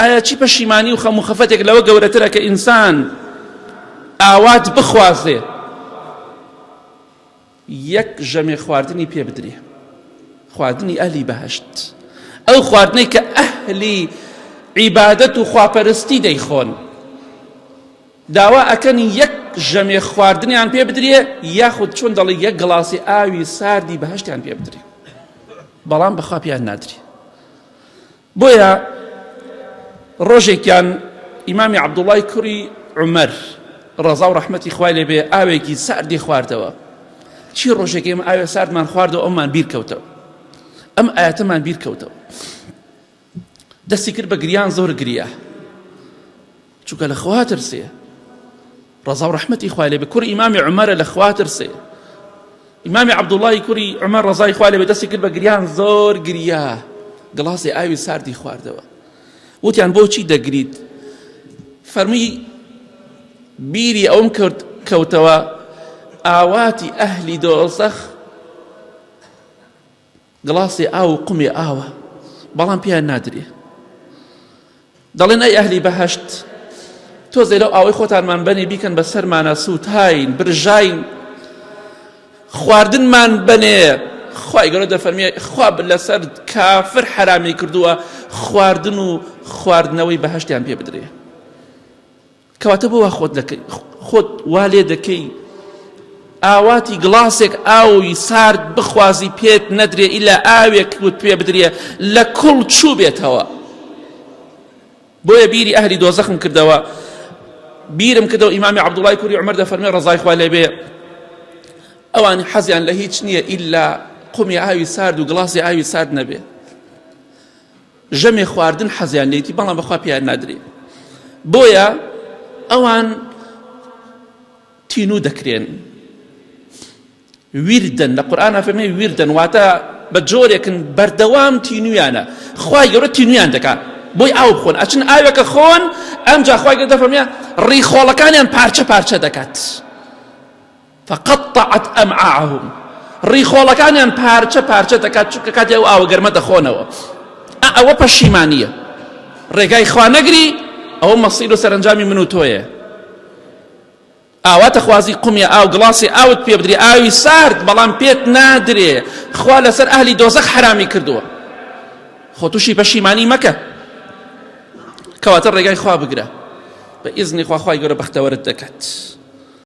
ئایا چی پەشیمانی و خەم و خەفەتێک لەوە گەورەترە کە ئینسان ئاوات بخوازێ یەک ژەمێ خواردنی پێ بدرێ خواردنی ئەهلی بەهەشت ئەو خواردنەی کە ئەهلی عیبادەت و خواپەرستی دەیخۆن داوا ئەکەن یەک ژەمێ خواردنیان پێ بدرێ یاخود چۆن دەڵێ یەک گڵاسی ئاوی ساردی بەهەشتیان پێ بدرێ بەڵام بەخوا پێیان نادرێ بۆیە ڕۆژێکیان ئیمامی عەبدوڵای کوڕی عومەر ڕەزا و ڕەحمەتی خوای لێ بێ ئاوێکی ساردی خواردەوە چی ڕۆژێک ئێمە ئاوێ ساردمان خواردەوە ئەومان بیر کەوتەوە ئەم ئاەتەمان بیر کەوتەوە دەستی کرد بە گریان زۆر گریا چونکە لە خوا ترسێ ڕەزا و ڕەحمەتی خوای لێ بێ کوڕی ئیمامی عومەرە لە خوا ترسێ ئیمامی عەبدوڵڵای کوڕی عومەر ڕەزای خوا لێ بێ دەستی کرد بە گریان زۆر گریا گڵاسی ئاوی ساردی خواردەوە وتیان بۆچی دەگریت فەرمی بیری ئەوم کرد کەوتەوە ئاواتی ئەهلی دۆزەخ گڵاسی ئاو و قومێ ئاوە بەڵام پێیان نادرێ دەڵێن ئەی ئەهلی بەهەشت تۆزێ لەو ئاوەی خۆتانمان بەنێ بیکەن بە سەرمانە سووتاین برژاین خواردنمان بەنێ خوای گەورە دەفەرمێ خوا لەسەر کافر حەرامی کردووە خواردن و خواردنەوەی بەهەشتیان پێ بدرێ کەواتە بۆ وا خۆت دەکەی خۆت وا لێ دەکەی ئاواتی گڵاسێک ئاوی سارد بخوازی پێت نەدرێ ئیلا ئاوێک وت پێ بدرێ لە کوڵ چوو بێتەوە بۆیە بیری ئەهلی دۆزەخم کردەوە بیرم کردەوە ئیمامی عەبدوڵای کوری عومەر دەفەرمێ ڕەزای خوا لێ بێ ئەوان حەزیان لە هیچ نییە ئیلا قومی ئاوی سارد و گڵاسی ئاوی سارد نەبێ ژەمێ خواردن حەزیان لێتی بەڵام بەخوا پێیان نادرێ بۆیە ئەوان تینوو دەکرێن ویردن لە قورئان فەرمێ ویردن واتە بە جۆرێکن بەردەوام تینویانە خوای گەورە تینویان دەکات بۆی ئاو بخۆن ئەچن ئاوێکە خۆن ئەمجا خوای گەورە دەفەرمێ ڕیخۆڵەکانیان پارچە پارچە دەکات فقطعت امعاءهم ڕیخۆڵەکانیان پارچە پارچە دەکات چونکە کاتێ ئەو ئاوە گەرمە دەخۆنەوە ئەوە پەشیمانییە ڕێگای خوا نەگری ئەوە مەسیر و سەرەنجامی من و تۆیە ئاوا تەخوازی قومی ئاو گڵاسی ئاوت پێ بدرێ ئاوی سارد بەڵام پێت نادرێ خوا لەسەر ئەهلی دۆزەخ حرامی کردووە خۆ تووشی پەشیمانی مەکە کەواتە ڕێگای خوا بگرە بە ئیزنی خوا خوای گەورە بەختەوەرت دەکات.